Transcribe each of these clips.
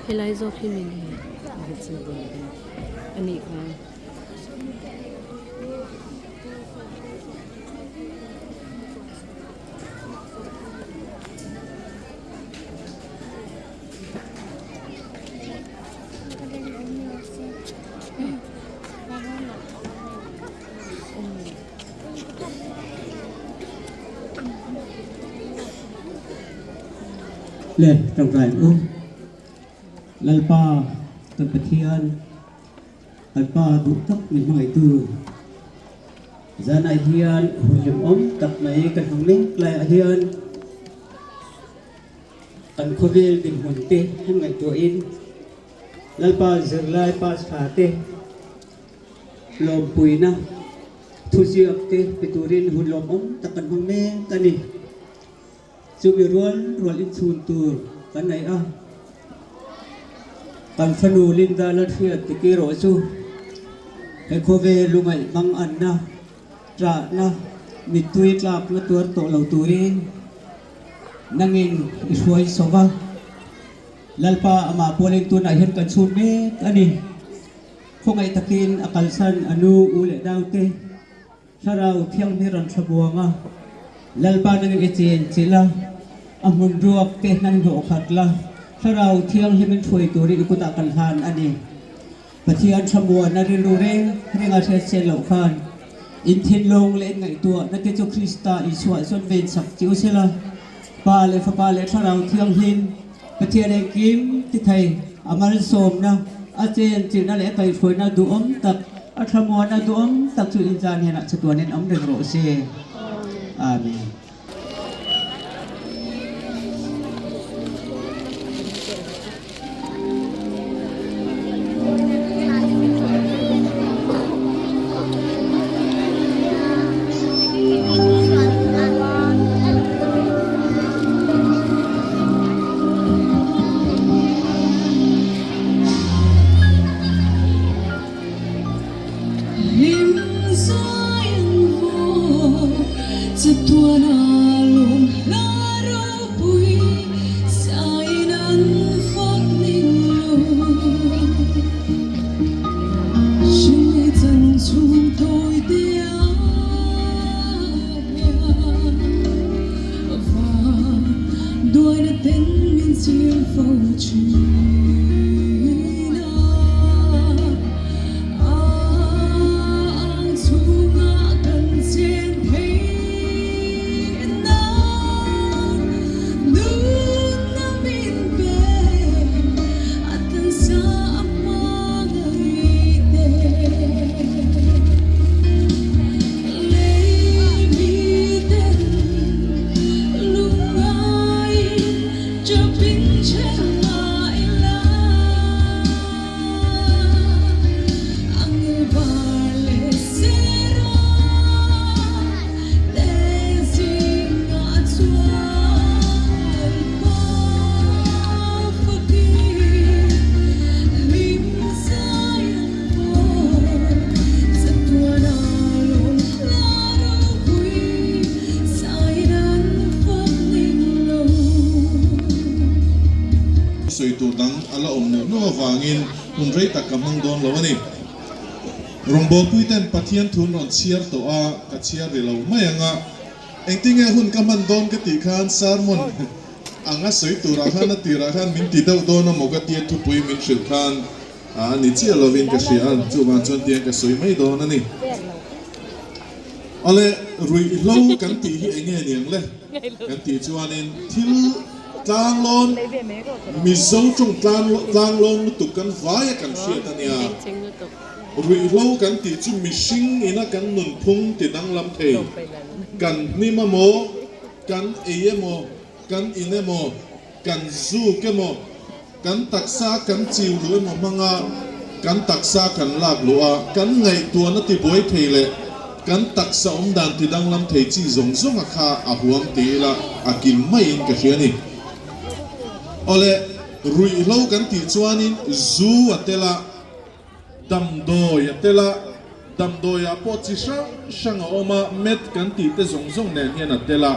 Helai zawk hi min a nih kha. Le tawngtai ang u. Lalpa kan Pathian, kan Pa duh tak min hmangaihtu, zanah hian hun hlimawm tak mai kan hmang mek laiah hian kan khawvel dinhmun te han ngaihtuahin Lalpa zirlai pass tha te lawmpuina thuziak te pe turin hun lawmawm tak kan hmang mek a ni. Chumi rual rual inchhun tur kan nei a, kan fanu Linda Lalhriat tiki erawh chu he khawvel lungaih hmang anna, ṭahna, mittui tlakna tuar tawh lo turin nangin i hruai chho va, Lalpa amah pualin tunah hian kan chhun mek a ni. Khawngaih takin a kalsan a nu, u leh naute. Thlarau Thianghlim rawn thla buang a, Lalpa nangin i chen chilh a, a hmun ruak te hnan hnawh khat la, Thlarau Thianghlimin hruai turin i kutah kan hlan a ni. Pathian thlamuan a rilru reng reng a hriat sen loh khan, in thinlung leh in ngaihtuahna te chu Krista Isua chuan ven chak chi u sela, Pa leh Fapa leh Thlarau Thianghlim, Pathian engkim ti thei, a malsawmna, a chenchilhna leh a kaihhruaina duhawm tak, a thlamuanna duhawm tak chu inzan hnenah chatuanin awm reng rawh se. Amen. Sawi tur dang a la awm nuh nuh avangin hun rei tak ka hmang dawn lo a ni. Rawngbawlpui ten Pathian thun rawn chhiar tawh a, ka chhiar ri lo mai ang a. Engtinge hun ka hman dawn ka tih khan sermon anga sawi turah khan a tirah khan min ti deuh dawn a maw ka tia thupui min hrilh khan a ni chiah lovin ka hria a, chuvang chuan tiang ka sawi mai dawn a ni. Awle, ruihhlo kan tih hi enge niang le? Kan tih chuanin thil tlanglawn, Mizo tawng tlanglawn lutuk kan vaia kan hriat a nia. Ruihhlo kan tih chu mihring ina kan nunphung ti danglam thei, kan hnim emaw, kan ei emaw, kan in emaw, kan zuk emaw, kan taksa kan chiu luh emaw hmanga kan taksa kan lak luh a, kan ngaihtuahna ti buai thei leh kan taksa awm dan ti danglam thei chi zawng zawng a kha a huam ti ila a kim maiin ka hria a ni. Awle, ruihhlo kan tih chuanin zu a tel a, damdawi a tel a, damdawiah pawh chi hrang hrang a awm a, met kan tih te zawng zawng nen hian a tel a.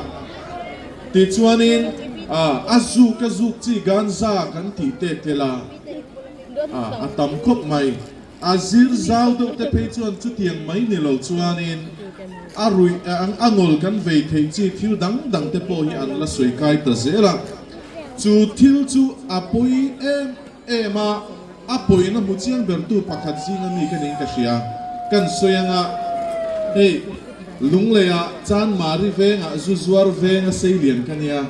Tichuanin. A zuk a zuk chi ganza kan tih te tel a, a tam khawp mai. A zir zau deuh te phei chuan chutiang mai ni lo chuanin a ruih a ngawl kan vei theih chi thil dang dang te pawh hi an la sawi kai ta zel a. Chu thil chu a pawi em em a, a pawina hmu chiang bertu pakhat zinga mi ka niin ka hria. Kan sawi anga hei Lungleiah Chanmari vengah zu zuar venga sei lian ka nia.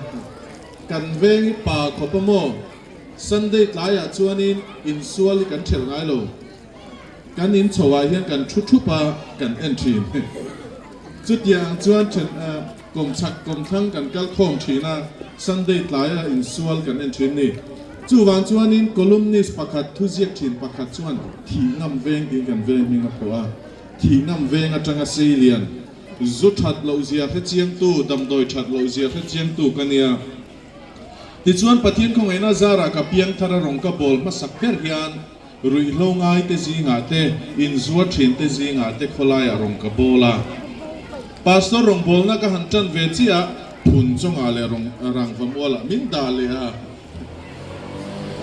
Kan veng hi pa khawp a maw? Sunday tlaiah chuanin insual hi kan ṭhelh ngai lo. Kan in chhoah hian kan ṭhu ṭhup a, kan en ṭhin. Chutiang chuan ṭhen kawmchhak kawmthlang kan kal khawm ṭhin a, Sunday tlaia insual kan en ṭhin ni. Chuvang chuanin columnist pakhat thuziak ṭhin pakhat chuan thih ngam veng tiin kan veng hming a phuah a. Thih ngam veng aṭanga sei lian, zu ṭhat lohzia hrechiangtu, damdawi ṭhat lohzia hrechiangtu ka nia. Tichuan, Pathian khawngaihna zarah ka piang thar a rawn ka bawl hmasak ber hian ruihhlo ngaite zingah te, inzuar thinte zingah te khawlaiah rawn ka bawl a. Pastor rawngbawlna ka han tan ve chiah a, phun chawngah leh rawn rangva mualah min dah leh a.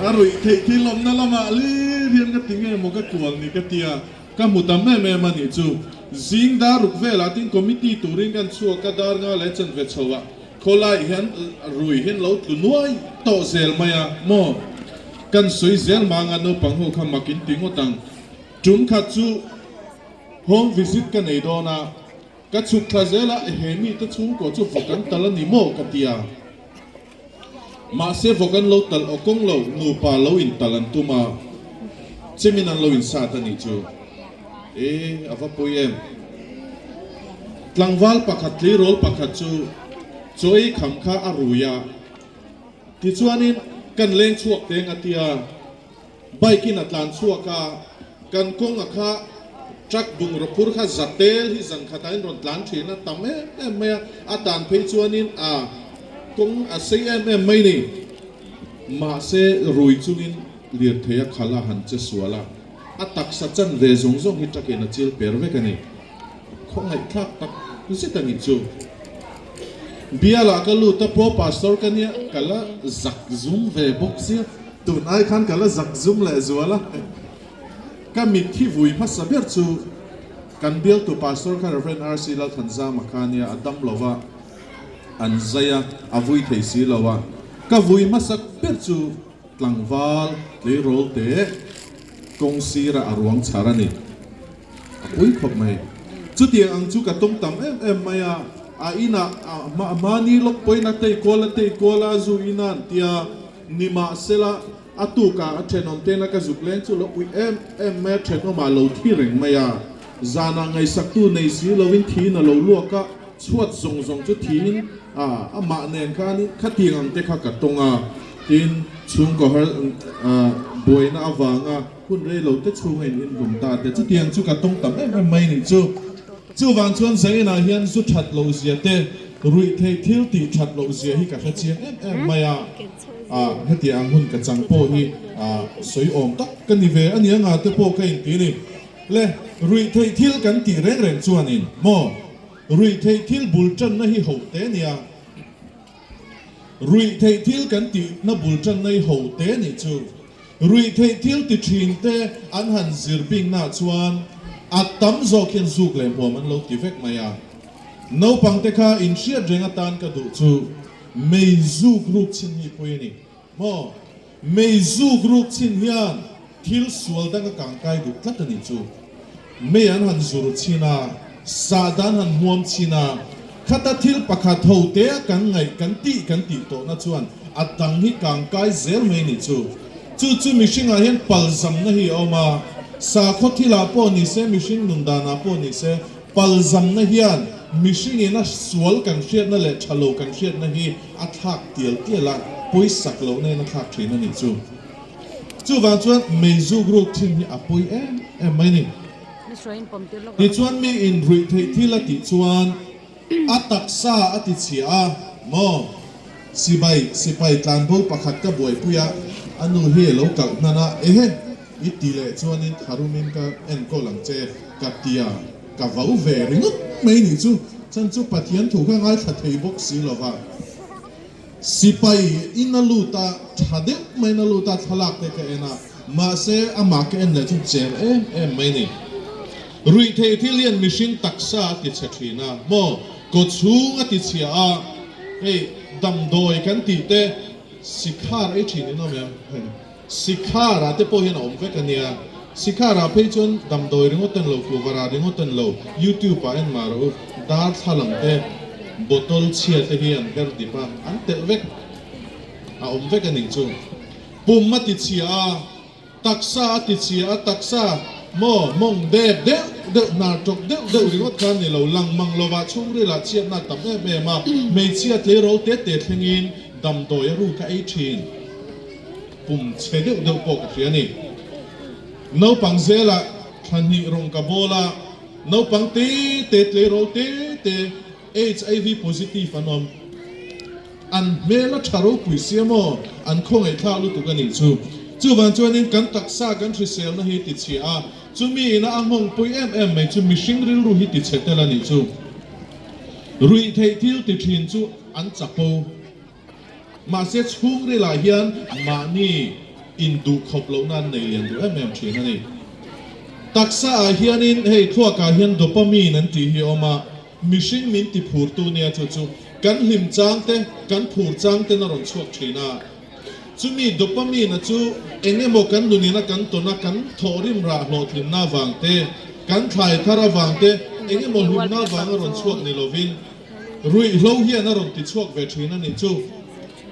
A ruih theih thil awmna lamah lir hian ka ti nge maw ka kual ni ka ti a. Ka hmu tam em em a nih chu. Zing dar ruk velah tin committee turin kan chhuak a, dar nga leh chanve chho ah Khawlai hian rui hian lo tlu nuai tawh zel mai a maw? Kan sawi zel mang a naupang ho kha mak in ti ngawt ang. Tum khat chu home visit ka nei dawn a, ka chhuk thla zel a, he mite chhungkaw chu vawk an tal a ni maw ka ti a. Mahse vawk an lo tal aw kawng lo, nupa lo in tal an tum a, chemin an lo in sat a nih chu. E, a va pawi em? Tlangval pakhat tleirawl pakhat chu chaw ei kham kha a rui a, tichuanin kan leng chhuak teng a tia, bike in a tlan chhuak a, kan kawng a kha truck bungraw phur kha za tel hi zan khatah in rawn tlan thin a, tam em em mai a, a tan phei chuanin a kawng a sei em em mai ni. Mahse rui chungin lirthei a khalh a han che sual a. A taksa chan ve zawng zawng hi takin a chil per vek a ni. Khawngaihthlak tak zet a nih chu. Bialah ka lut a, Pro Pastor ka nia, ka la zak zum ve bawk sia. Tun ai khan ka la zak zum leh zual a. Ka mit hi vui hmasa ber chu kan bialtu Pastor kha Rev. RC Lalthanzama kha nia, a dam lo va, an zai a, a vui thei si lo a. Ka vui hmasa ber chu Tlangval tleirawl te kawng sira a ruang chhar a ni. A pui khawp mai. Chutiang ang chu ka tawng tam em em mai a, a inah a hmani lawk pawhin a tei kual a tei kual a zu ina an tia, nimahsela a tukah a thenawm tena ka zuk leng chu lo uih em em mai a, thenawmah lo thi reng mai a, zanah ngaihsaktu nei si loin thiin a lo luak a, chhuat zawng zawng chu thiin amah nen khanin khatiang ang te kha ka tawng a. Tin, chhungkaw har buaina avanga hun rei lo te chhunga in inhlum ta te, chutiang chu ka tawng tam em em mai nih chu. Chuvang chuan Zainah hian zu that loh zia te, ruih theih thil tih that loh zia hi ka hre chiang em em mai a, hetiang ang hun ka chang pawh hi sawi awm tak ka ni ve a ni anga te pawh ka inti ni. Le, ruih theih thil kan tih reng reng chuanin maw, ruih theih thil bul tanna hi ho te nia. Ruih theih thil kan tihna bul tan nei ho te nih chu. Ruih theih thil ti thin te an han zir bingna chuan a tam zawk hian zuk leh hmuam an lo ti vek mai a. Naupang te kha inhriat reng atan ka duh chu mei zuk ruk chin hi pui a ni maw? Mei zuk ruk chin hian thil sual dang a kangkai duh tlat a nih chu. Mei an han zur chin a, sahdah an han hmuam chin a, khata thil pakhat ho te a kan ngaih kan tih kan tih tawhna chuan a dang hi kangkai zel mai nih chu. Chu chu mihringah hian palzamna hi a awm a, sakhaw thilah pawh ni se, mihring nun danah pawh ni se, palzamna hian mihringin a sual kan hriatna leh tha lo kan hriatna hi a thlak tial tial a, pawisak lohna in a thlak thin a nih chu. Chuvang chuan mei zuk ruk thin hi a pawi em em mai a ni. Tichuan mi in ruih theih thil a tih chuan a taksa a ti chhia a maw? Sipai sipai tlanbo pakhat ka buaipui a, a nu hi a lo kalh hnan a, ehe i ti leh chuanin tharumin ka enkawl ang che ka tia ka vau ve ringawt mai nih chu, chan chu Pathian thu kha ngaithla thei bawk si lova. Sipai in a lut a, tha deuh maiin a lut a, thlalak te ka en a, mahse amah ka en leh chu cher em em mai ni. Ruihtheih thil hian mihring taksa a ti chhe thin a, maw kawchhung a ti chhia a, hei damdawi kan tih te sikhar ei thin in awm em? Hei sikhar ah te pawh hian a awm vek a nia, sikhar ah phei chuan damdawi ringawt en lo, kuhvara ringawt en lo, youtube ah en mah rawh u, darthlalang te, bottle chhia te hi an her dip a, an telh vek a awm vek a nih chu. Pum a ti chhia a. Taksa a ti chhia a, taksa maw mawng dep deuh deuh, hnar tawk deuh deuh ringawt khan ni lo, lang mang lovah chhungril ah chhiatna a tam em em a, hmeichhia tleirawl te te thlengin damdawi a ruk a ei thin. Pum chhe deuh deuh pawh ka hria a ni. Naupang zelah thla hnih rawng ka bawl a, naupang te te tleirawl te te HIV positive an awm. An hmel a tha ropui sia maw? An khawngaihthlak lutuk a nih chu. Chuvang chuanin kan taksa kan hriselna hi ti chhia a, chumi ina a nghawngpui em em mai chu mihring rilru hi ti chhe tel a nih chu. Ruih theih thil ti thin chu an chapo. Mahse chhungrilah hian mahni induhkhawp lohna an nei lian duh em em thin a ni. Taksa ah hianin hei thluakah hian dopamine an tih hi a awm a, Mihring min ti phurtu nia chu chu kan hlim chang te, kan phur chang ten a rawn chhuak thin a. Chumi dopamine a chu eng emaw kan nunin a kan tawn a, kan thawhrim rah hlawhtlinna avang te, kan thlai thar avang te, eng emaw hlimna avang a rawn chhuak ni lovin ruihhlo hian a rawn ti chhuak ve thin a nih chu.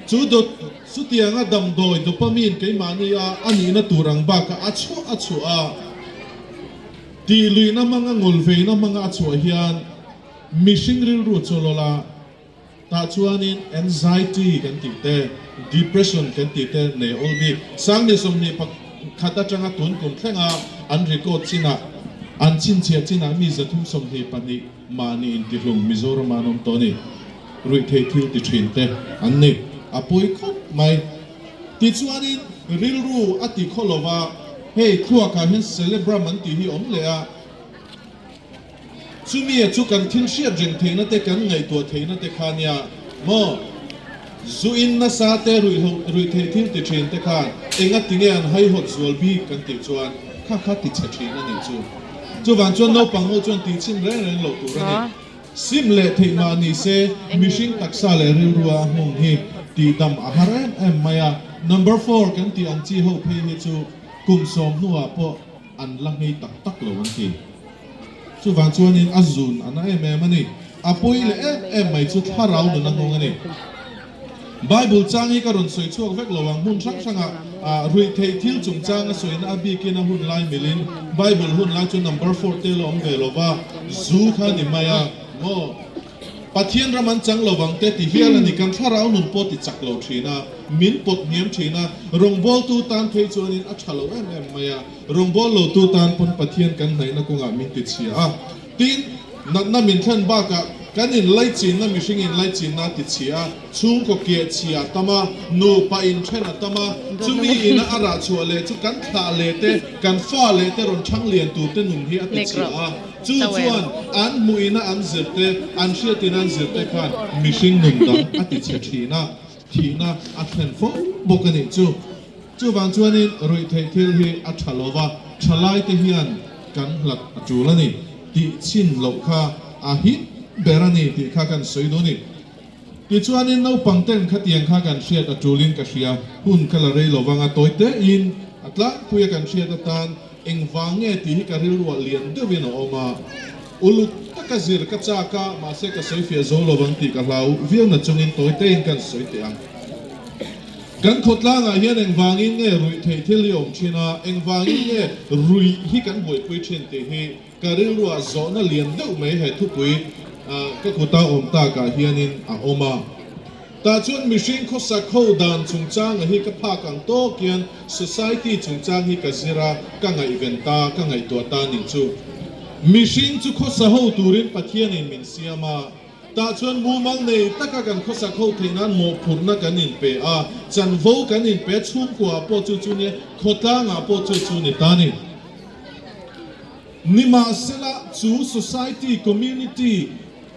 Chu chutianga damdawi dopamine keimahni a a nihna tur ang bakah a chhuah a chhuah a. Tih luihna hmanga ngawlveina hmanga a chhuah hian mihring rilru chu lawlh a, tah chuanin anxiety kan tih te, depression kan tih te nei awl bik. Sangni 21 atanga tun kum thlenga an record chinah, an chhinchhiah chinah mi 322 mahni intihlum Mizoram-ah an awm tawh a ni. Ruihtheih thil ti thin te an ni. A pawi khawp mai. Tichuanin rilru a ti khaw lo va, hei thluakah hian cerebrum an tih hi awm leh a, chumi a chu kan thil hriat reng theihna te kan ngaihtuah theihna te kha nia maw? Zu in nasa te ruihloh ruihtheih thil ti thin te khan enga tinge an haihawt zual bik kan tih chuan kha kha ti chhe thin a nih chu. Chuvang chuan naupang ho chuan tih chim reng reng loh tur a ni. Sim leh theih mah ni se, mihring taksa leh rilrua a hmung hi tihdam a har em em mai a. Number four kan tih ang chi ho phei hi chu kum 10 hnuah pawh an la nghei tak tak lo an ti. Chuvang chuanin a zun a na em em a ni. A pawi leh em em mai chu thlarau nun a nghawng a ni. Bible chang hi ka rawn sawi chhuak vek lo ang, hmun hrang hrangah ruihtheih thil chungchang a sawina a bikin a hun lai milin Bible hun lai chu number four te la awm ve lo va, zu kha ni mai a maw? Pathian ram an chang lo vang te ti hial a ni, kan thlarau nun pawh ti chak lo thin a, min pawt hniam thin a, rawngbawltu tan phei chuanin a tha lo em em mai a, rawngbawllo tu tan pawn Pathian kan hnaihna kawngah min ti chhia a. Tin, natna min thlen bakah kan inlaichinna mihring inlaichinna a ti chhia a, chhungkaw keh chhia a tam a, nupa inthen a tam a, chumi ina a rah chhuah leh chu kan thlah leh te, kan fa leh te rawn chhang lian tur te nun hi a ti chhia a. Chu chuan an hmuh ina an zir te, an hriat ina an zir te khan mihring nun dang a ti chhe thin a, thihna a thlen fo bawk a nih chu. Chuvang chuanin ruihtheih thil hi a tha lo va, thalaite hian kan hlat a tul a ni tih chhin loh kha a him ber a ni tih kha kan sawi duh a ni. Tichuanin naupang ten khatiang kha kan hriat a tulin ka hria, hun ka la rei lo vang a, tawi tein a tlangpuia kan hriat atan engvang nge tih hi ka rilruah lian deuhin a awm a. Uluk taka zir ka chak a, mahse ka sawi fiah zo lo vang tih ka hlau viau na chungin tawi tein kan sawi teh ang. Kan khawtlangah hian engvangin nge ruih theih thil hi awm thin a, engvangin nge ruih hi kan buaipui thin tih hi ka rilruah zawhna lian deuh mai he thupui ka kuta awm takah hianin a awm a. Tah chuan mihring khawsak ho dan chungchanga hi ka phak ang tawk hian society chungchang hi ka zir a, ka ngaihven ta, ka ngaihtuah ta nih chu. Mihring chu khawsa ho turin Pathianin min siam a. Tah chuan mumal nei taka kan khawsak ho theih nan mawhphurhna kan inpe a, chanvo kan inpe a, chhungkuaah pawh chu chu nia, khawtlangah pawh chu chu ni ta ni. Nimahsela, chu society, community.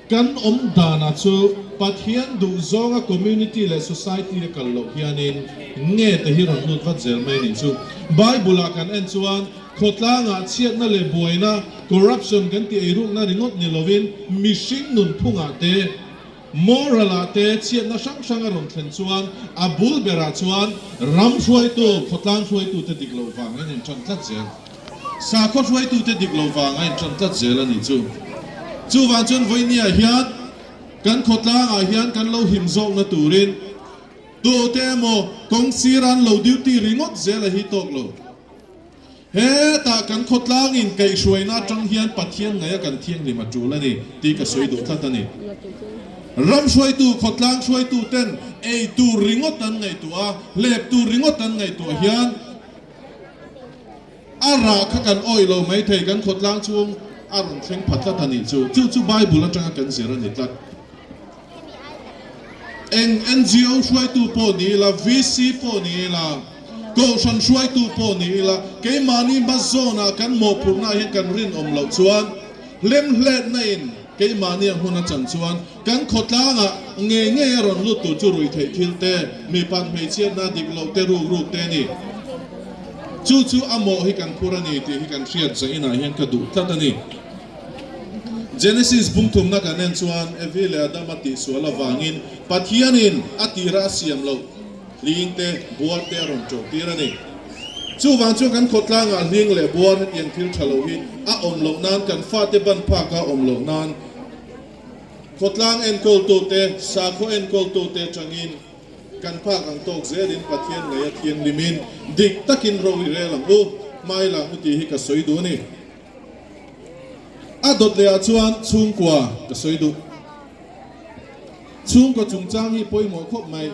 Kan awm dana chu Pathian duh zawnga community leh society a kal loh hianin nge te hi rawn lut vat zel mai nih chu. Bible ah kan en chuan khawtlangah chhiatna leh buaina, corruption kan tih eirukna ringawt ni lovin mihring nunphungah te, moral ah te chhiatna hrang hrang a rawn thlen chuan a bul berah chuan ram hruaitu, khawtlang hruaitute dik loh vang a inṭan tlat zel. Sakhaw hruaitute dik lo vang a inṭan tlat zel a nih chu. Chuvang chuan vawinia hian kan khawtlangah hian kan lo him zawkna turin tute emaw kawng sir an lo duty ringawt zel a hi tawk lo. Hetah kan khawtlangin kaihhruaina atang hian Pathian ngaih a kan thianghlim a tul a ni tih ka sawi duh tlat a ni. Ram hruaitu, khawtlang hruaituten ei tur ringawt an ngaihtuah a, hlep tur ringawt an ngaihtuah hian, A rah kha kan awih lo maithei, kan khawtlang chhung a rawn thleng pha tlat a nih chu. Chu chu Bible atanga kan zir a ni tlat. Eng NGO hruaitu pawh ni ila, VC pawh ni ila, Kohhran hruaitu pawh ni ila, keimahni hma zawnah kan mawhphurhna ah hian kan rinawm loh chuan hlemhletna in keimahni a hmun a chan chuan kan khawtlangah ngei ngei a rawn lut tur chu ruihtheih thil te, mipat hmeichhiatna dik loh te ruk ruk te a ni. Chu chu a mawh hi kan phur a ni tih hi kan hriat zah inah hian ka duh tlat a ni. Genesis bungthumna kan en chuan Evi leh Adama tihsual avangin Pathianin a tira a siam loh hling te, buar te a rawn ṭawh tir a ni. Chuvang chuan kan khawtlangah hling leh buar hetiang thil ṭha lo hi a awm loh nan kan fate ban phaka awm loh nan khawtlang enkawltute, sakhaw enkawltute aṭangin Kan phak ang tawk zelin Pathian ngaih a thianghlimin dik takin ro i rel ang u, hmai lang u tih hi ka sawi duh a ni. A dawt lehah chuan chhungkua ka sawi duh. Chhungkaw chungchang hi pawimawh khawp mai.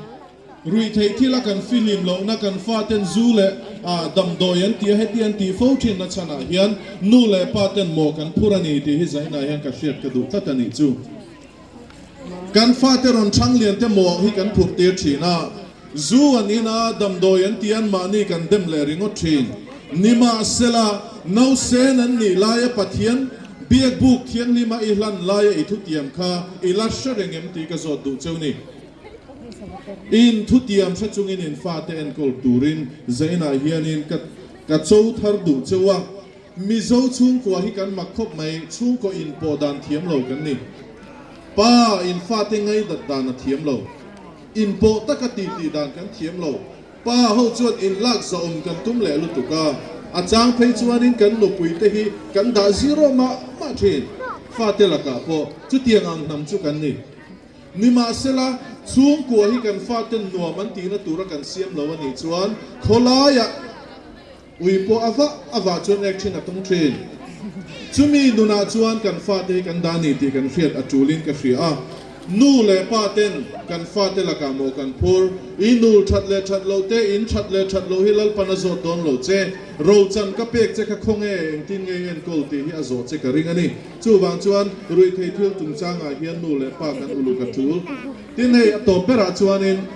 Ruihtheih thila kan fihlim lohna kan faten zu leh damdawi an tih a heti an tih fo thinna chhanah hian nu leh pa ten maw kan phur a ni tih hi zainah hian ka hriat ka duh tlat a nih chu. Kan fate rawn thang lian te mawh hi kan phurh tir thin a, zu an in a, damdawi an ti an mahni kan dem leh ringawt thin. Nimahsela, nausen an nih laia Pathian biakbuk thianghlima i hlan laia i thutiam kha i la hre reng em tih ka zawt duh cheu ni. In thutiam hre chungin in fate enkawl turin zainah hianin ka ka cho thar duh cheu a. Mizo chhungkua hi kan mak khawp mai, chhungkaw in pawh dan thiam lo kan ni. Pa in fate ngaidat dan a thiam lo. In pawh taka ti tih dan kan thiam lo. Pa ho chuan in lak zahawm kan tum leh lutuk a, a chang phei chuanin kan nupui te hi kan dah zero mah mah thin. Fate lakah pawh chutiang ang hnam chu kan ni. Nimahsela, chhungkua hi kan faten nuam an tihna tura kan siam lo a nih chuan khawlaiah, Ui pawh a vah a vah chuan ek thin a tum thin. Chumi nunah chuan kan fate hi kan dah ni tih kan hriat a tulin ka hria a. Nu leh pa ten kan fate lakah maw kan phur? I nul that leh that loh te, in that leh that loh hi Lalpan a zawt dawn lo che. Rochan ka pek che kha khawnge engtin nge i enkawl tih hi a zawh che ka ring a ni. Chuvang chuan ruihthei thil chungchangah hian nu leh pa kan uluk a tul. Tin hei a tawp berah chuanin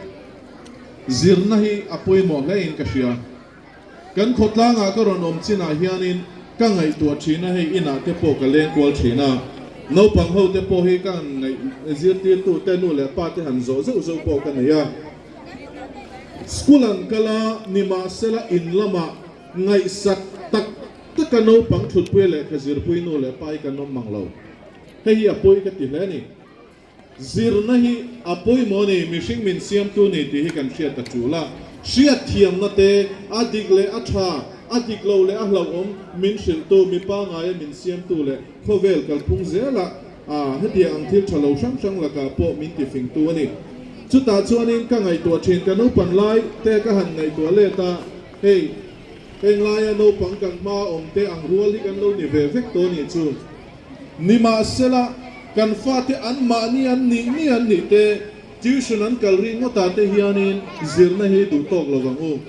zirna hi a pawimawh hlein ka hria. Kan khawtlangah ka rawn awm chinah hianin ka ngaihtuah thin a, hei inah te pawh ka leng kual thin a, naupang ho te pawh hi ka han ngaih zirtirtu te nu leh pa te han zawh zeuh zeuh pawh ka nei a. School an kal a, nimahsela in lamah ngaihsak tak taka naupang thutpui lehkha zirpui nu leh pa hi kan awm mang lo. Hei hi a pawi ka ti hle a ni. Zirna hi a pawimawh a ni, mihring min siamtu ni tih hi kan hriat a tul a. Hriatthiamna te, a dik leh a tha, a dik lo leh a hlauhawm min hrilhtu, mi pangaia min siamtu leh khawvel kalphung zelah hetiang ang thil tha lo hrang hrang lakah pawh min tifingtu a ni. Chutah chuanin ka ngaihtuah thin, ka naupan lai te ka han ngaihtuah let a, hei heng laia naupang kan hmaa awm te ang rual hi kan lo ni ve vek tawh a nih chu. Nimahsela, kan fate an mahni an nih ni an nih te, tuition an kal ri ngawtah te hianin zirna hi duh tawk lo vang u.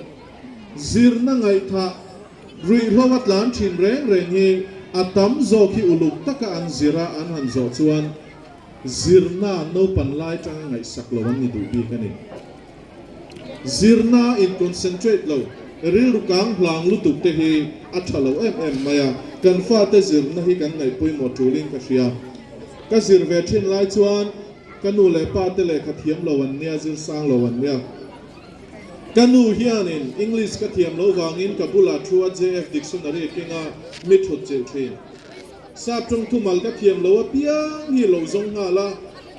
Zirna ngaihthah ruihhlo a tlan thin reng reng hi a tam zawk hi uluk taka an zira an han zawh chuan zirna naupan lai tanga ngaihsak lo an ni duh bik a ni. Zirna in concentrate lo, rilru kang hlang lutuk te hi a tha lo em em mai a, kan fate zirna hi kan ngaih pawimawh tulin ka hria. Ka zir ve thin lai chuan ka nu leh pa te lehkha thiam lo an nia, zir sang lo an nia. Ka nu hianin English ka thiam loh vangin ka bulah thu a JF Dictionary kenga mi thut chilh thin. Sap tawng thumal ka thiam lo apiang hi lo zawng nghal a,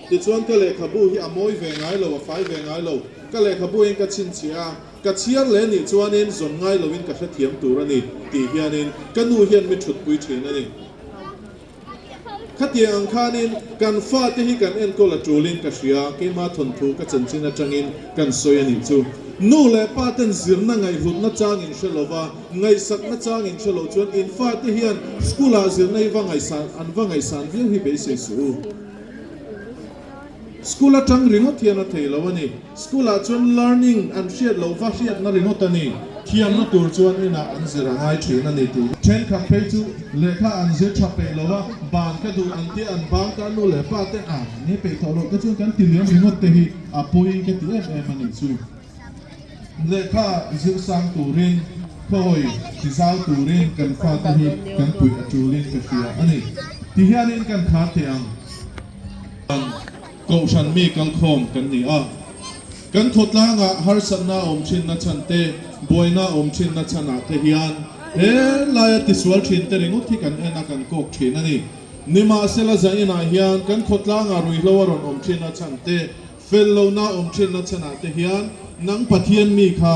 tichuan ka lehkhabu hi a mawi ve ngai lo, a fai ve ngai lo. Ka lehkhabu hian ka chhinchhiah a, ka chhiar leh nih chuanin zawn ngai loin ka hrethiam tur a ni tih hianin ka nu hian mi thutpui thin a ni. Khatiang ang khanin kan fate hi kan enkawl a tulin ka hria, keimah thawnthu ka chanchin atangin kan sawi a nih chu. Nu leh pa ten zirna ngaihhlutna chang in hre lova, ngaihsakna chang in hre loh chuan in fate hian school ah zirna hi va ngaihsan an va ngaihsan viau hi beisei suh u. School atang ringawt hian a thei lo a ni. School ah chuan learning an hriat loh va hriatna ringawt a ni. Thiamna tur chuan inah an zir a ngai thin a ni tih. Thenkhat phei chu lehkha an zir tha peih lo a, ban ka duh an tia an bang ta nu leh pa te a nge peih tawh loh te chuan kan ti liam ringawt te hi a pawi ka ti em em a nih chu. Lehkha zir sang turin, khawi ti zau turin kan fate hi kan puih a tulin ka hria a ni. Tihianin kan khar thei ang. Kohhran mi kalkhawm kan ni a, kan khawtlangah harsatna awm thinna chhan te, buaina awm thinna chhanah te hian he laia tisual thin te ringawt hi kan en a, kan kawk thin a ni. Nimahsela zainah hian kan khawtlangah ruihhlo a rawn awm thinna chhan te, fel lohna awm thinna chhanah te hian nang Pathian mi kha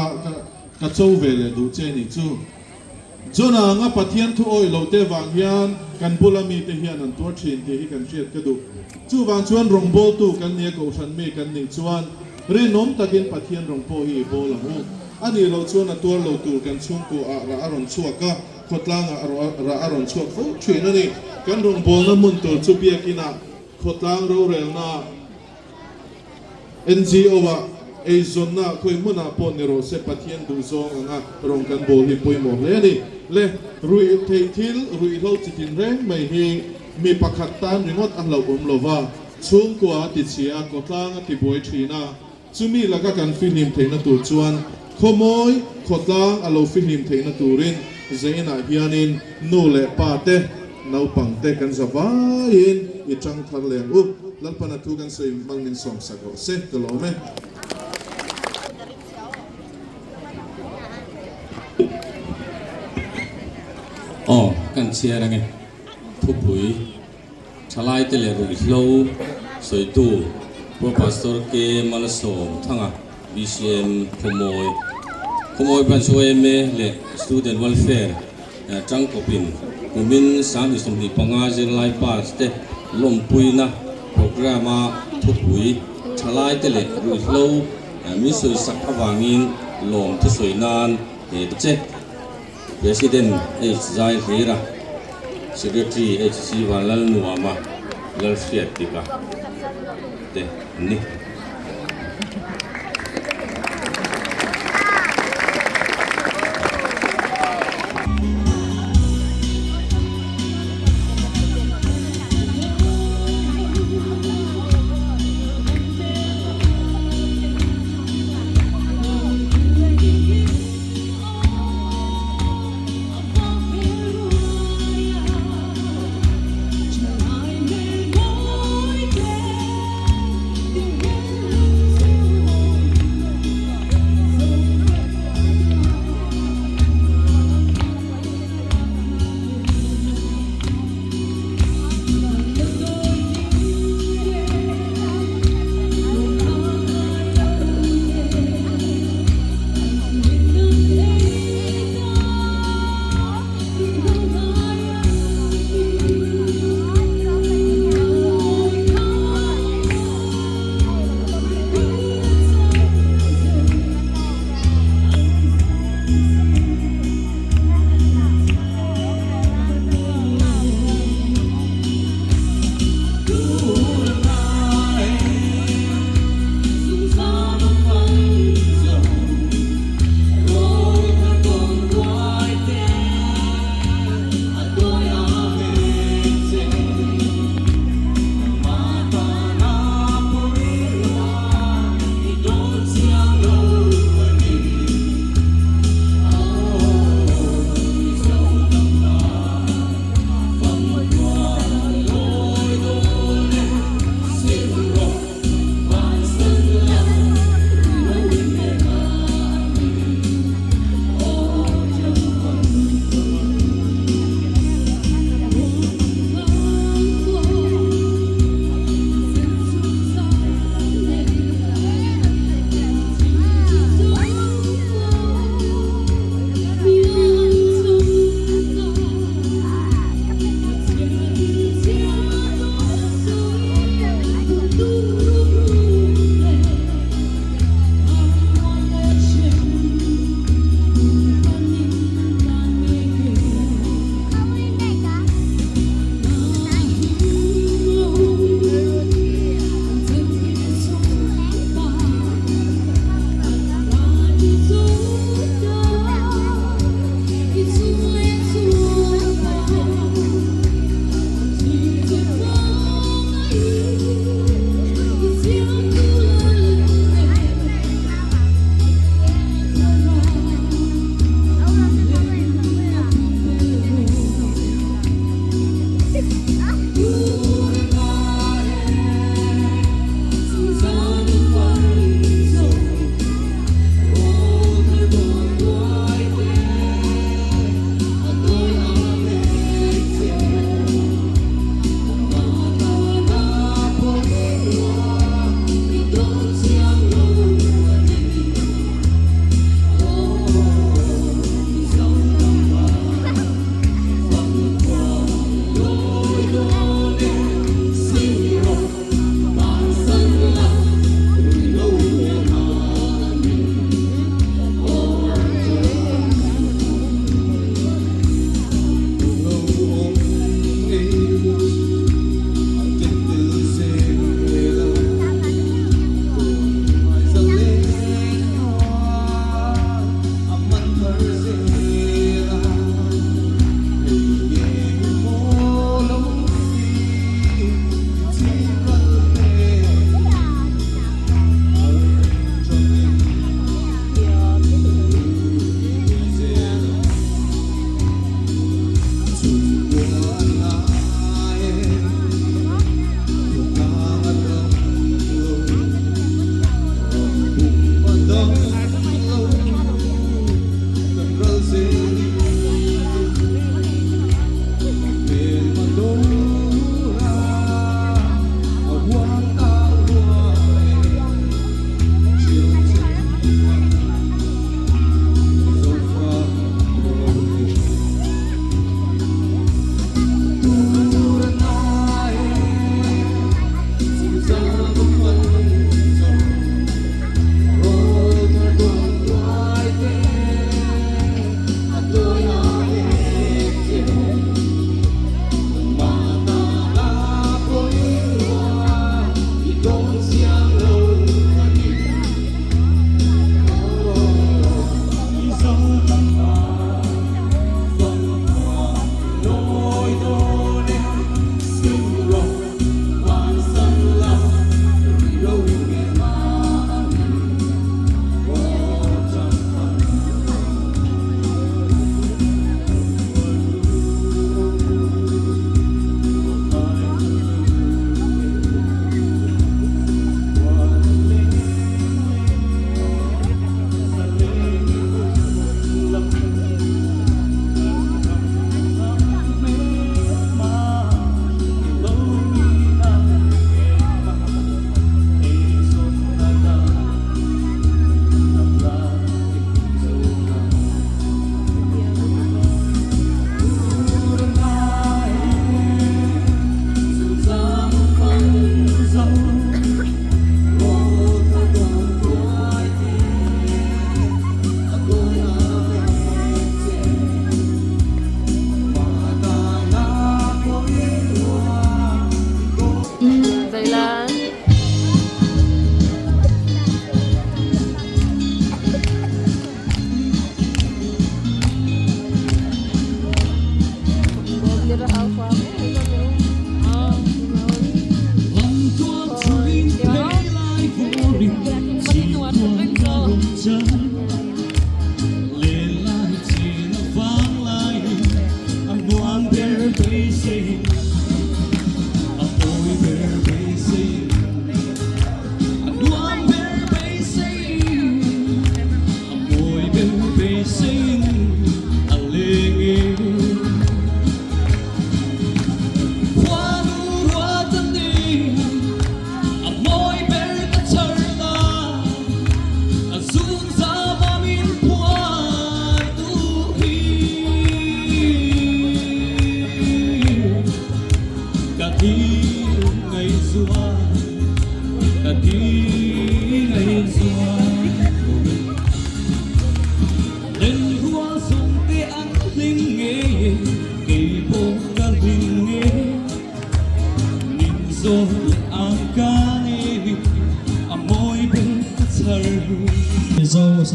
ka cho ve leh duh che ni chu. Jonah anga Pathian thu awih lo te vang hian kan bula mite hian an tuar thin tih hi kan hriat ka duh. Chuvang chuan rawngbawltu kan nia kohhran mi kan nih chuan rinawm takin Pathian rawng pawh hi i bawl ang u. A nih loh chuan a tuar lo tur kan chhungkaw ah rah a rawn chhuak a, khawtlang ah rah a rawn chhuak fo thin a ni. Kan rawngbawlna hmun tur chu biakin ah khawtlang rorelna ah NGO-ah eizawnna khawi hmunah pawh ni rawh se Pathian duhzawng anga rawn kan bawl hi pawimawh hle a ni. Le, ruih theih thil, ruihhlo chi tin reng mai hi mi pakhat tan ringawt a hlauh awm lo va, chhungkua a ti chhia a, kawtlang a ti buai thin a, chumi laka kan fihlim theihna tur chuan khawmawi khawtlang a lo fihlim theihna turin zeinah hianin nu leh pa te, Naupang te kan za vaiin i tang thar leh ang u. Lalpana thu kan sawi hmang min sawm sak rawh se, ka lawm e. Aw, kan chhiar ange. Thupui, Thalaite leh Ruihhlo sawitu Pu Pastor K. Malsawm Thanga, BCM, Khawmawi, Khawmawi Branch yma leh Student Welfare Tangkawpin kumin 2025 zirlai pass te lawmpuina programme-a thupui thalaite leh ruihhlo min sawisak avangin lawm thusawi nan he che President H Zaihlira, Secretary HC Vanlalnuama Lalhriatdika te an ni.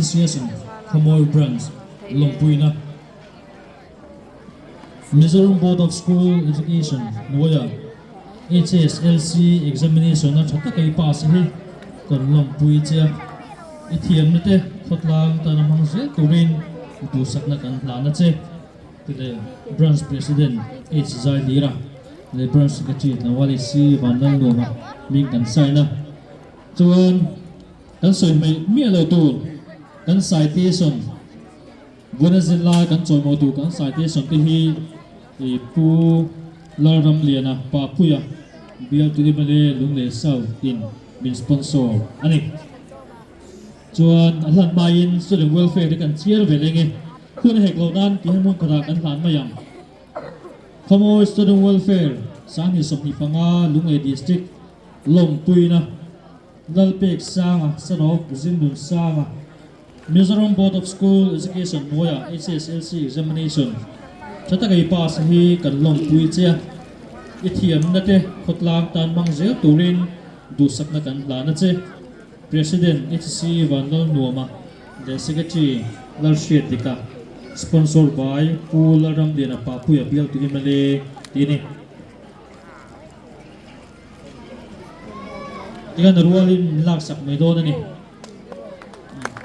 Association Khawmawi Branch lawmpuina Mizoram Board of School Education hnuaia HSLC Examination a tha taka i pass hi kan lawmpui che a, i thiamna te khawtlang tana hmang zel turin duhsakna kan hlan a che ti leh Branch President H Zailira leh Branch Secretary Tlangwali C Vanlalnuama hming kan sign a, chuan kan sawi hmeih miah lo tur kan citation Vuna zirlai kan chawimawh duh kan citation te hi i Pu Lalramliana Papuia bialtu mla Lunglei South in min sponsor a ni. Chuan a hlan hmain Student Welfare te kan chiar ve leng e. Hun a hek loh nan ti hian hmun khatah kan hlan mai ang. Khawmawi Student Welfare 2025 Lunglei District lawmpuina Lalpek Sanga, son of Zingnun Sanga, Mizoram Board of School Education hnuaiah HSLC Examination tha taka i pass hi kan lawmpui che a, i thiamna te khawtlang tan hmang zel turin duhsakna kan hlan a che. President HC Vanlalnuama leh Secretary Lalhriatdika, Sponsor by Pu Lalramliana Papuia bialtu mla tih a ni. Tikhan a rualin min laksak mai dawn a ni.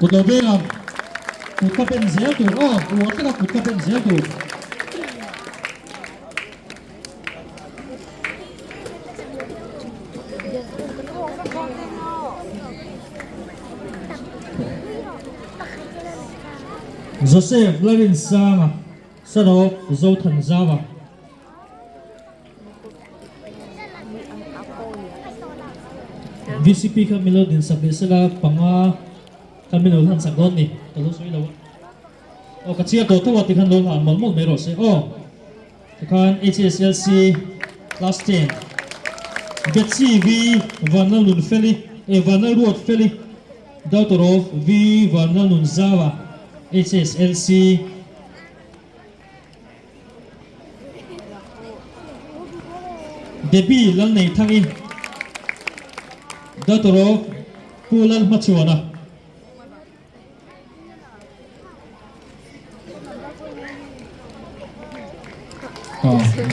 Kut lo veng ang. Kut ka pen zel tur aw, uar taka kut ka pen zel tur. Joseph Larinsanga, son of Zothanzava. VCP kha min lo din sak leh sela panga kha min lo hlan sak dawn ni ka lo sawi lo a aw ka chhiar tawh tho a tikhan lo hlan mawlh mawlh mai rawh se aw tikhan HSLC class 10 Betsy V Vanlalnunfeli eh Vanlalruatfeli daughter of V Vanlalnunzaua HSLC Debbie Lalneithangi, Daughter of Pu Lalhmachuana.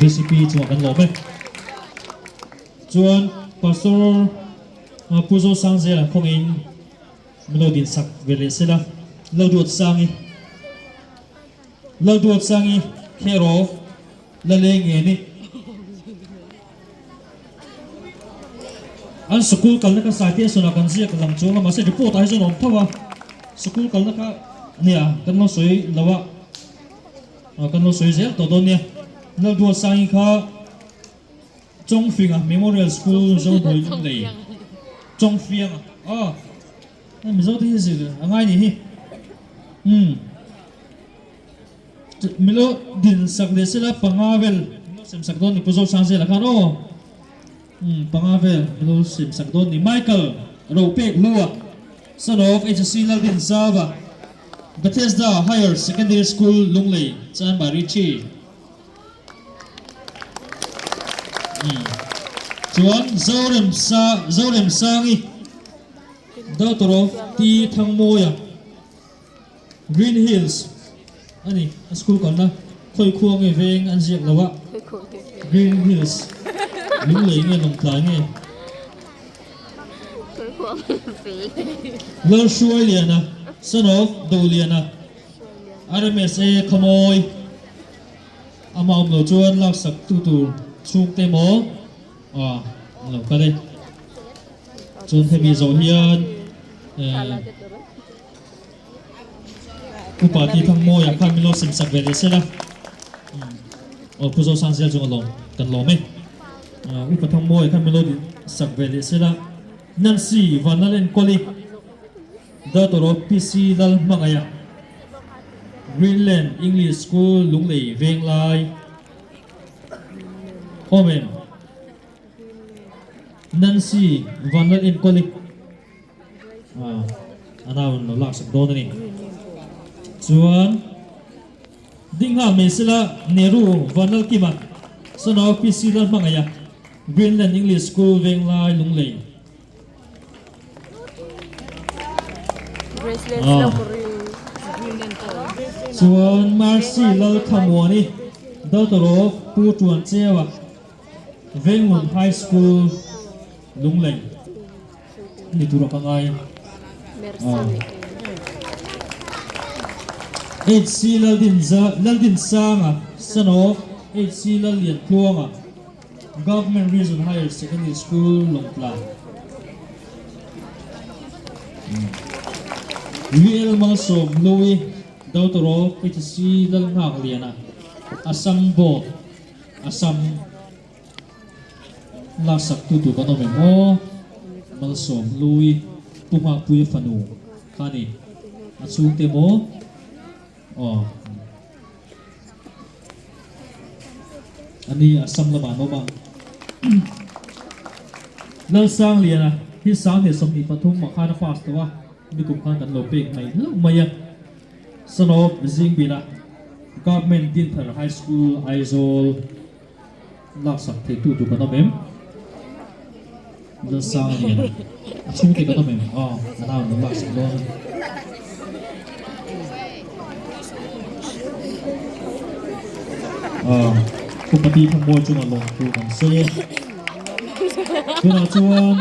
VCP chuan kan lawm e. Chuan Pastor Pu Zosangzela khawngin min lo din sak ve leh sela, Lalruatsangi. Lalduatsangi Kherov la leng nge ni? An sukul kalna kha citation ah kan ziak lang chuang a, mahse report ah hi chuan a awm tho a, sukul kalna kha nia kan lo sawi lo a, kan lo sawi zel tawh dawn nia. Lalduatsangi kha Chawngfinga Memorial School Zohnuai Lunglei Chawngfianga aw Mizo te hi zir a ngai nih hi umm Milo din sak leh sela panga vel milo sem sak dawn ni Pu Zosangzela khan aw umm panga vel milo sem sak dawn ni Michael Ropek Hlua son of HC Laldinzava Bethesda Higher Secondary School Lunglei Chanmari Chi. Chuan Zoremsa Zoremsangi Daughter of T Thangmawia Green Hills a ni a school kalna khawi khua nge veng an ziak lo a Green Hills Lunglei nge Lawngtlai nge Lalhruailiana son of Doliana RMSA Khawmawi Amah awm lo chuan laksak tu tur chhungte maw ah an lo kal e. Chuan hemi zawh hian eh Upa Ti Thangmawia khan min lo sem sak ve leh sela. Aw Pu Zosangzel chu ka lawm kan lawm e. Upa Thangmawia khan min lo sak ve leh sela. Nancy Vanlalenkawli. Daughter of PC Lalhmangaia, Greenland English School Lunglei Venglai, Home em? Nancy Vanlal Enkawli a nau in lo laksak dawn a ni. Chuan ding nghal mai sela Nehru Vanlalkima, son of PC Lalhmangaia, Greenland English School Venglai Lunglei. Chuan Mercy Lalthamuani daughter of Pu Tuancheua Vengngun High School Lunglei ni tur a ka ngai. HC Laldinsanga son of HC Lalliantluanga Government Region Higher Secondary School, Lawngtlai. VL Malsawm Louis, Daughter of HC Lalnghakliana, Assam Board, Assam laksak tu tur kan awm em aw? Malsawm Louis, Pu Nghakpuia fanu kha a ni. A chhungte maw? Aw. Ani Assam lamah an awm a. Lalsangliana hi 2023 ah khan a pass tawh a, nikum khan kan lo pek mai hlauh mai a. Son of Zingbila, Government Dinthar High School, Aizawl laksak theitu tur kan awm em? Lalsangliana a chhungte kan awm em? Aw, a nau an lo laksak dawn a. Aw, Upati Thangmawi chunga lawmthu kan sawi e. Tunah chuan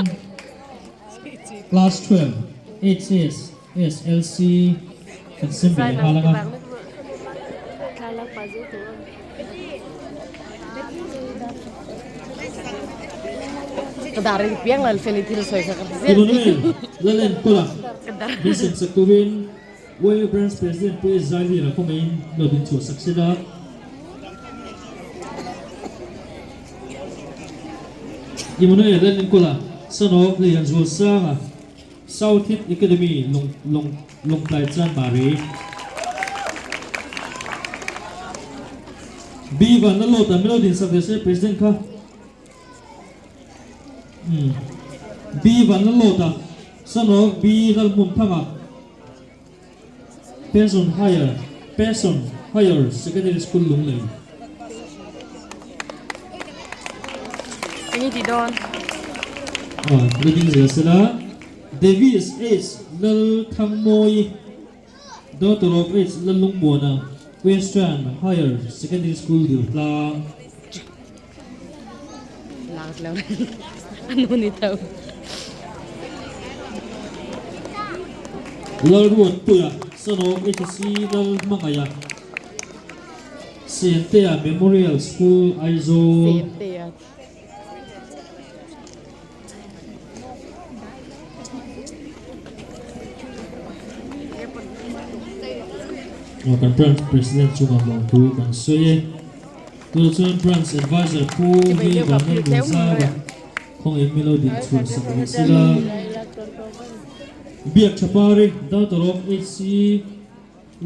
Class 12 HS SLC kan sem ve leh nghal ang a. Emmanuel Lalenkawla min sem sak turin YA Branch President Pu S Zailira khawngaihin lo din chhuah sak sela. Emmanuel Lalenkawla son of Lianzualsanga. South Hip Academy Lawngtlai Chanmari. B Van Lalawta Melody sak ve se President kha. B Van Lalawta son of B Lalhmunthanga Pension Higher Pension Higher Secondary School Lunglei. Enge ti dawn? Aw reading zel sela Davis H Lalthangmawi Daughter of H Lallungmuana Western Higher Secondary School Diltlang. Lak lo anu ni tho. Lalruatpuia son of HC Lalhmangaia Sentea Memorial School Aizawl. Sentea. Kan branch president chungah lawmthu kan sawi e. Tunah chuan Branch Advisor Pu V Vanlalmuanzara khawngin milo din chhun sak rih sela. Biak Thapari, Daughter of HC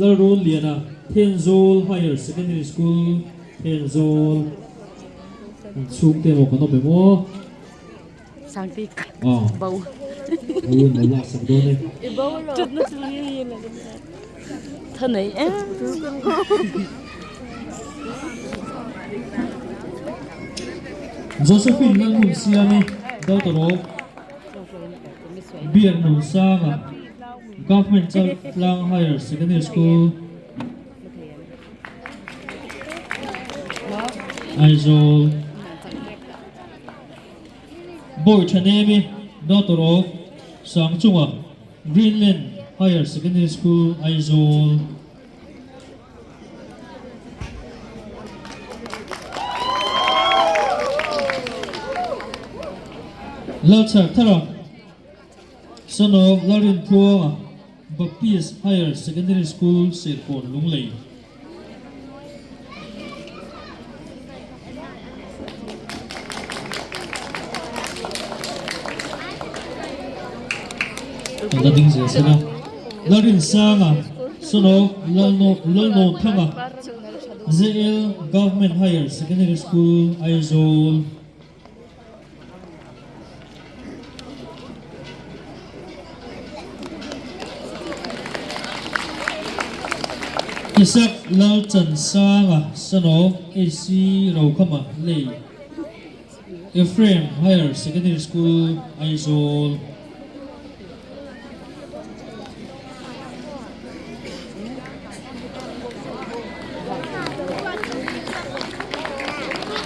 Lalrunliana, Thenzawl Higher Secondary School, Thenzawl. An chhungte emaw kan awm em aw? Sangti Aw. bo. Awin lo laksak dawn e. Chutna chu thanei em. Josephine Lalhmun Siami daughter of Biak Nunsanga Government Chaltlang Higher Secondary School Aizawl. Bawi Thanemi daughter of Sangchunga Greenland Higher Secondary School Aizawl. Lalchhar Thara, son of Lalrintluanga, Baptist Higher Secondary School, Serkawn, Lunglei. Kan la ding zel sela. Lalrinsanga, son of Lalnawthanga, ZL Government Higher Secondary School, Aizawl. Isaac Lalchansanga, son of AC Rokhama, Lei, Ephraim Higher Secondary School, Aizawl.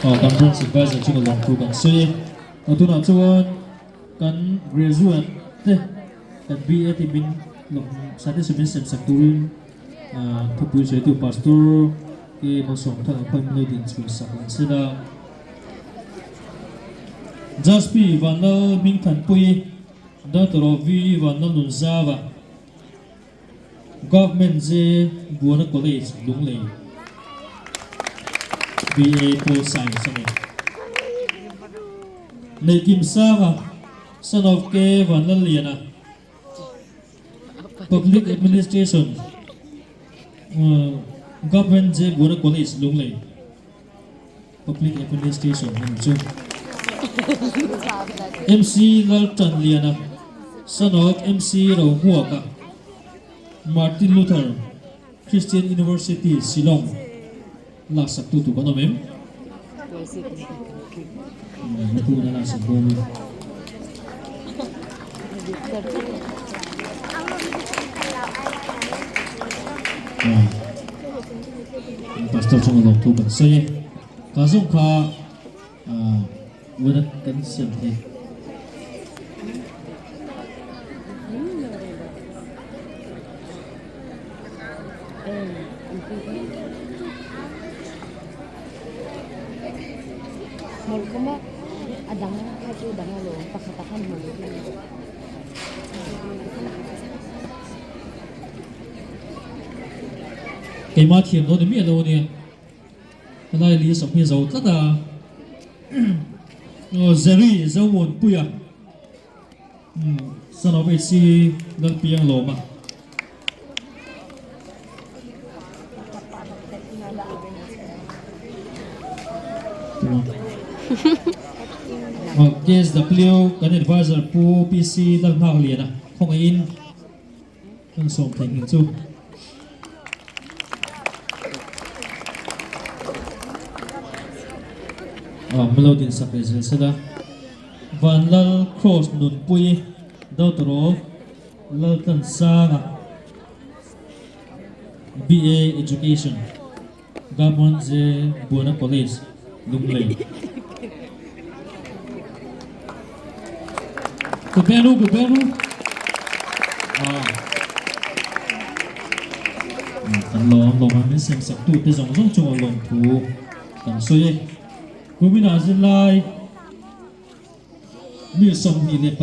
Kan branch advisor chunga lawmthu kan sawi e. Tunah chuan kan graduate te kan BA te min lawm certificate min sem sak turin thupui sawitu Pastor K Malsawmthanga khawi min lo din chhuah sak ang se la. Jaspi Vanlal Hmingthanpui, Doctor of V Vanlalnunzava. Government J Buana College, Lunglei, BA Pol Science a ni. Neihkim Sanga, son of K Vanlalliana, Public Administration, Government J Buana College, Lunglei, Public Administration a ni chu. MC Laltanliana, son of MC Rohmuaka, Martin Luther Christian University, Shillong laksak tu tur kan awm em? Natuna laksak dawn e. Pastor chunga lawmthu kan sawi e. Ka zawng kha uan kan siam thei. Keimah thiam dawn ni miah lo a nia. Helai li sawm hi zo tlat a. Aw Jerry Zomuanpuia son of HC Lalpiang Lawma. KSW kan advisor Pu PC Lalnghakliana khawngaihin Kan sawm theih nghilh chu. Aw hmelo din sak leh zel sela. Vanlal Cross Nunpui Daughter of Laltlansanga BA Education Government J Buana College Lunglei. Kuberu Kuberu Kan lawm lawm a min sem sak tu te zawng zawng chunga lawm thu kan sawi e. Kumina zirlai mi 24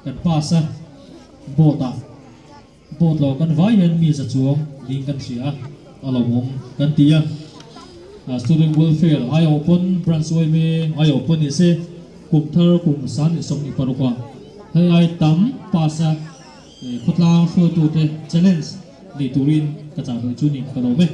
kan pass a board ah. Boat lo kan vai hian mi za chuang ding kan hria a, a lawmawm kan ti a. Student Welfare aiawh pawn Branch yma aiawh pawn ni se kum thar kum 2026 ah hei ai tam pass a khawtlang hruaitute challenge nei turin ka chah duh chu ni ka lawm e.